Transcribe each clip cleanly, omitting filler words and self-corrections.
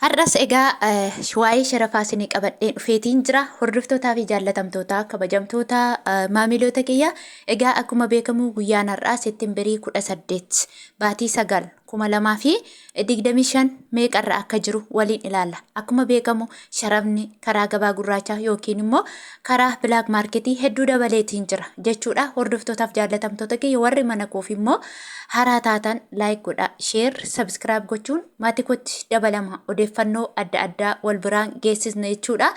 Har'as egaa waa'ee sharafaa isinii qabadhee dhufeetiin jira. Hordoftootaa fi jaallatamtoota kabajamtoota maamiloota kiyya. Egaa akkuma beekamu guyyaan har'aa Seettemberii 18 baatii 9 2025 meeqarra akka jiru waliin ilaalla. Akkuma beekamu sharafni karaa gabaa gurraachaa yookiin immoo karaa black marketii hedduu dabaleetiin jira jechuudha. Hordoftootaaf jaallatamtoota kiyya warri mana koof immoo haaraa taatan like godha, share, subscribe gochuun maatii kootti dabalama, odeeffannoo adda addaa wal biraan geessisna jechuudha.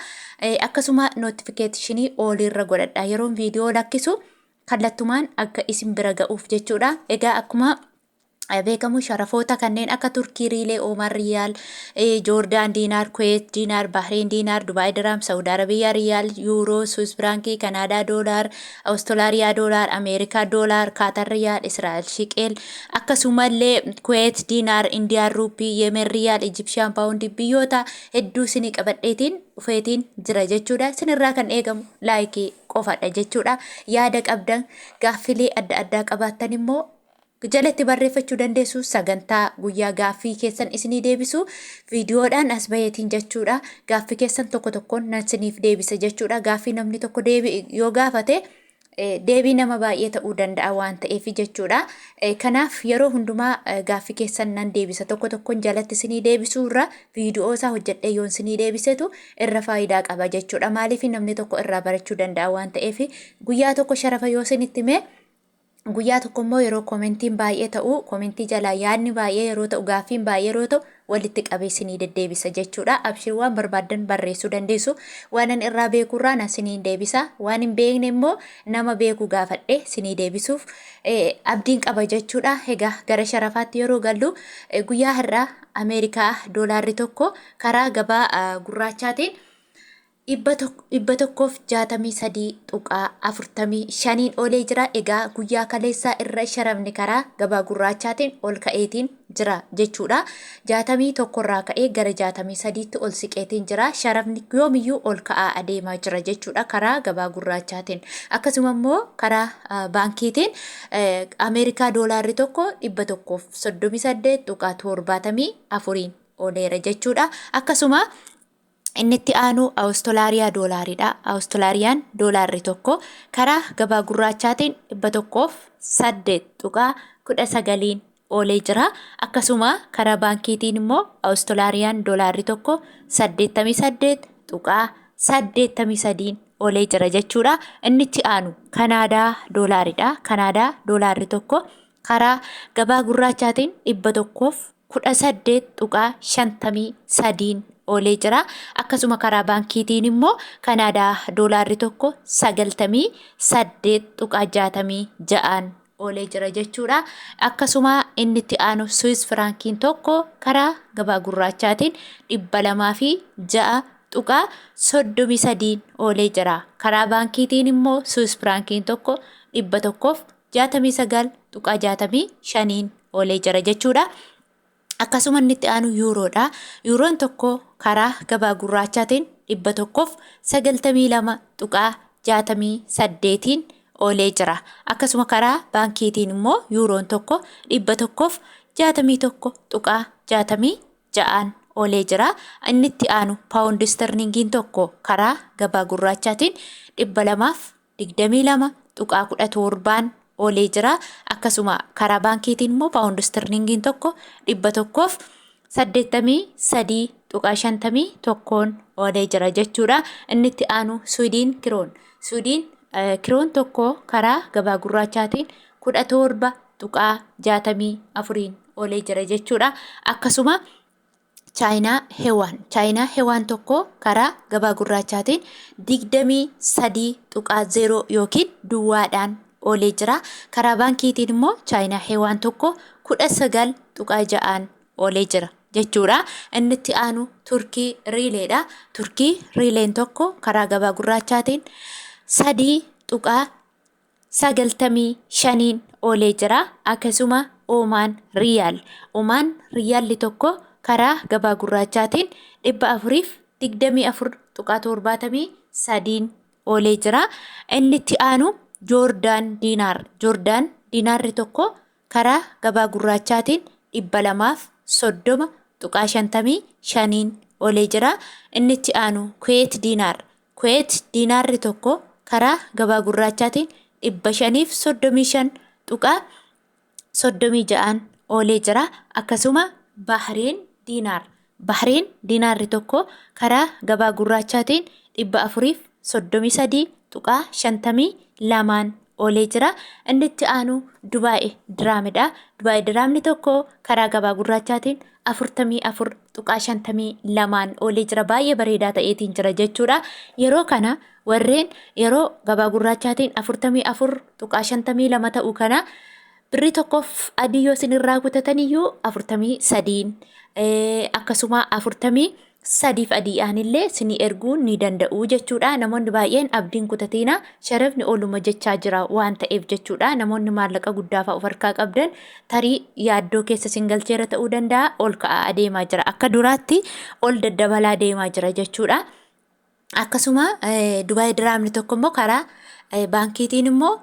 Akkasuma notificationii oliirra godhadha. Yeroon viidiyoo lakkisu kallattumaan akka isin bira ga'uuf jechuudha. Egaa akkuma beekamu sharafoota kanneen akka Turkii Riilee, Oomaan Riyaal, Joordaan Diinaar, Kuweet Diinaar, Bahreen Diinaar, Dubaay Diraam, Saawud Arabiyaa Riyaal, Yuuroo, Suus Firaankii, Kanaadaa Doolaar, Awustiraaliyaa Doolaar, Ameerikaa Doolaar, Kaatar Riyaal, Israa'el Shiqeel, akkasumallee Kuweet Diinaar, Indiyaan Ruupii, Yemen Riyaal, Ijipshiyaan Paawundii biyyoota hedduu isinii qabadheetiin dhufeetiin jira jechuudha. Isinirraa kan eegamu likeii qofadha jechuudha. Yaada qabdan, gaaffilee adda addaa qabaattan immoo jalatti barreeffachuu dandeessu. Sagantaa guyyaa gaaffii keessan isinii deebisu viidiyoodhaan as baheetiin jechuudha. Gaaffii keessan tokko tokkoon nan isiniif deebisa jechuudha. Gaaffii namni tokko deebi yoo gaafate deebii nama baay'ee ta'uu danda'a waan ta'eef jechuudha. Kanaaf yeroo hundumaa gaaffii keessan nan deebisa. Tokko tokkoon jalatti isinii deebisuu irra viidiyoo isaa hojjedhee yoon isinii deebisetu irra faayidaa qaba jechuudha. Maaliif namni tokko irraa barachuu danda'a waan ta'eef, guyyaa tokko sharafa yoo isinitti hime, guyyaa tokko immoo yeroo commentiin baay'ee ta'u, commentii jalaa yaadni baay'ee yeroo ta'u, gaaffiin baay'ee yeroo ta'u, walitti qabee isinii deddeebisa jechuudha. Abshir, waan barbaaddan barreessuu dandeessu. Waan ani irraa beekurraa na isinii deebisa. Waan hin beekne immoo nama beeku gaafadhe isinii deebisuuf abdiin qaba jechuudha. Egaa gara sharafaatti yeroo gallu, guyyaa har'aa Ameerikaa doolaarri tokko karaa gabaa gurraachaatiin 163.45n oolee jira. Egaa guyyaa kaleessaa irra sharafni karaa gabaa gurraachaatiin ol ka'eetiin jira jechuudha. 61rraa ka'ee gara 63tti ol siqeetiin jira. Sharafni yoomiyyuu ol ka'aa adeemaa jira jechuudha karaa gabaa gurraachaatiin. Akkasuma immoo karaa baankiitiin Ameerikaa doolaarri tokko 138.74n ooleera jechuudha. Akkasuma inni itti aanu Awustiraaliyaa doolaaridha. Awustiraaliyaan doolaarri tokko karaa gabaa gurraachaatiin 108.19n oolee jira. Akkasuma karaa baankiitiin immoo Awustiraaliyaan doolaarri tokko 88.83n oolee jira jechuudha. Inni itti aanu Kanaadaa doolaaridha. Kanaadaa doolaarri tokko karaa gabaa gurraachaatiin 118.53n oolee jira. Akkasuma karaa baankiitiin immoo Kanaadaa doolaarri tokko 98.66n oolee jira jechuudha. Akkasuma inni itti aanu Swiss firaankiin tokko karaa gabaa gurraachaatiin 206.33n oolee jira. Karaa baankiitiin immoo Swiss firaankiin tokko 169.65n oolee jira jechuudha. Akkasuma inni itti aanu yuuroodha. Yuuroon tokko karaa gabaa gurraachaatiin 192.68n oolee jira. Akkasuma karaa baankiitiin immoo yuuroon tokko 161.66n oolee jira. Inni itti aanu paawundi sterlingiin tokko karaa gabaa gurraachaatiin 222.17n oolee jira. Akkasuma karaa baankiitiin immoo paawundi sterlingiin tokko 183.51n oolee jira jechuudha. Inni itti aanu Suwidiin kiroon. Suwidiin kiroon tokko karaa gabaa gurraachaatiin 17.64n oolee jira jechuudha. Akkasuma Chaayinaa hewaan. Chaayinaa hewaan tokko karaa gabaa gurraachaatiin 23.0 yookiin duwwaadhaan oolee jira. Karaa baankiitiin immoo Chaayinaa hewaan tokko 19.6n oolee jira jechuudha. Inni itti aanu Turkii riileedha. Turkii riileen tokko karaa gabaa gurraachaatiin 3.95n oolee jira. Akkasuma Oomaan Riyaal. Oomaan Riyaalli tokko karaa gabaa gurraachaatiin 424.73n oolee jira. Inni itti aanu Joordaan Diinaar. Joordaan Diinaarri tokko karaa gabaa gurraachaatiin 230. tuqaa 55n oolee jira. Inni itti aanu Kuweet Diinaar. Kuweet diinaarri tokko karaa gabaa gurraachaatiin 535.36n oolee jira. Akkasuma Bahreen diinaar. Bahreen diinaarri tokko karaa gabaa gurraachaatiin 433.52n oolee jira. Inni itti aanu Dubaa'e diraamidha. Dubaa'e diraamni tokko karaa gabaa gurraachaatiin 44.52n oolee jira. Baay'ee bareedaa ta'eetiin jira jechuudha. Yeroo kana warreen yeroo gabaa gurraachaatiin 44.52 ta'u kana birrii tokkoof adii yoo isin irraa kutatan iyyuu 43n, akkasuma 43f adiidhaan illee isinii erguu ni danda'u jechuudha. Namoonni baay'een abdiin kutatiina, sharafni ooluma jechaa jira waan ta'eef jechuudha. Namoonni maallaqa guddaa fa'a of harkaa qabdan tarii yaaddoo keessa isin galcheera ta'uu danda'a. Ol ka'aa adeemaa jira. Akka duraatti ol daddabalaa deemaa jira jechuudha. Akkasuma Dubaay diraamni tokko immoo karaa baankiitiin immoo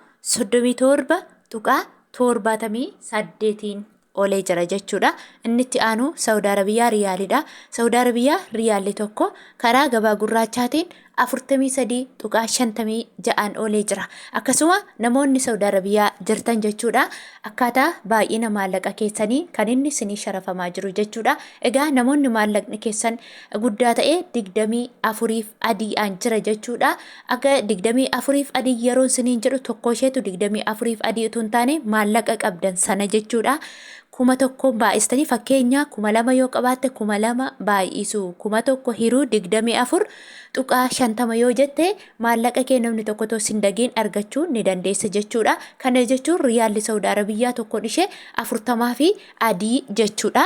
37.78n oolee jira jechuudha. Inni itti aanu Saawud Arabiyaa riyaalidha. Saawud Arabiyaa riyaalli tokko karaa gabaa gurraachaatiin 43.56n oolee jira. Akkasuma namoonni Saawud Arabiyaa jirtan jechuudha. Akkaataa baay'ina maallaqa keessanii kan inni isinii sharafamaa jiru jechuudha. Egaa namoonni maallaqni keessan guddaa ta'e 24f adiidhaan jira jechuudha. Akka 24f adii yeroo isiniin jedhu tokko isheetu 24f adii utuu hin taane maallaqa qabdan sana jechuudha. 1000n baay'istanii, fakkeenya 2000 yoo qabaatte, 2000 baay'isu 1000 hiruu 24.50 yoo jette, maallaqa kee namni tokko otoo sin dagiin argachuu ni dandeessa jechuudha. Kana jechuun riyaalli Saawud Arabiyyaa tokkoon ishee 40 fi adii jechuudha.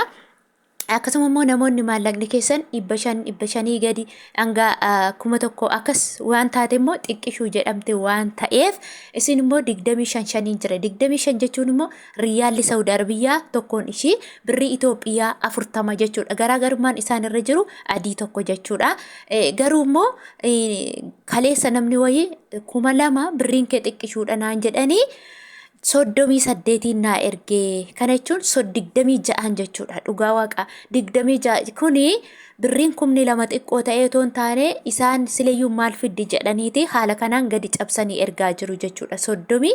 Akkasuma immoo namoonni maallaqni keessan 500, 500 gadi hanga 1000 akkas waan taate immoo xiqqishuu jedhamte waan ta'eef, isin immoo 25 shaniin jira. 25 jechuun immoo riyaalli Saawud Arabiyyaa tokkoon ishii birrii Itoophiyaa 40 jechuudha. Garaagarummaan isaan irra jiru adii tokko jechuudha. Garuu immoo kaleessa namni wayii 2000 birriin kee xiqqishuudha naan jedhanii 38n naa ergee. Kana jechuun 26n jechuudha. Dhugaa waaqa, 26 kuni birriin 2000 xiqqoo ta'ee otoo hin taane, isaan sileyyuu maal fiddi jedhaniiti haala kanaan gadi cabsanii ergaa jiru jechuudha. 30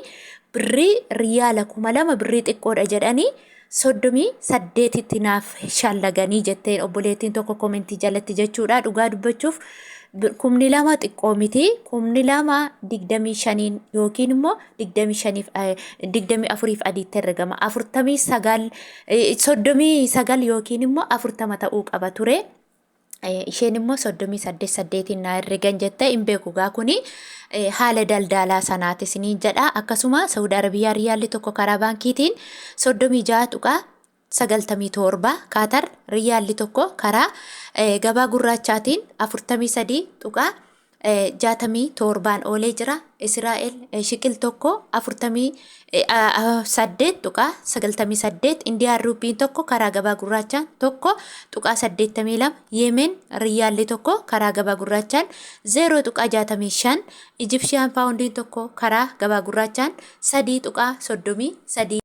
birrii riyaala 2000 birrii xiqqoodha jedhanii 38tti naaf shallaganii jetteen obboleettiin tokko komentii jalatti jechuudha. Dhugaa dubbachuuf 2000 xiqqoo miti. 2000 25n yookiin immoo 25f, 24f adiitti herregama. 49, 39 yookiin immoo 40 ta'uu qaba ture. Isheen immoo 38 8n naa herregan jette. Hin beeku gaa, kuni haala daldalaa sanaati isiniin jedha. Akkasuma Saawud Arabiyaa riyaalli tokko karaa baankiitiin 36.97. Kaatar riyaalli tokko karaa gabaa gurraachaatiin 43.67n oolee jira. Israa'el shiqil tokko 48.98. Indiyaan ruupiin tokko karaa gabaa gurraachaan 1.82. Yemen riyaalli tokko karaa gabaa gurraachaan 0.65. Ijipshiyaan paawundiin tokko karaa gabaa gurraachaan 3.33.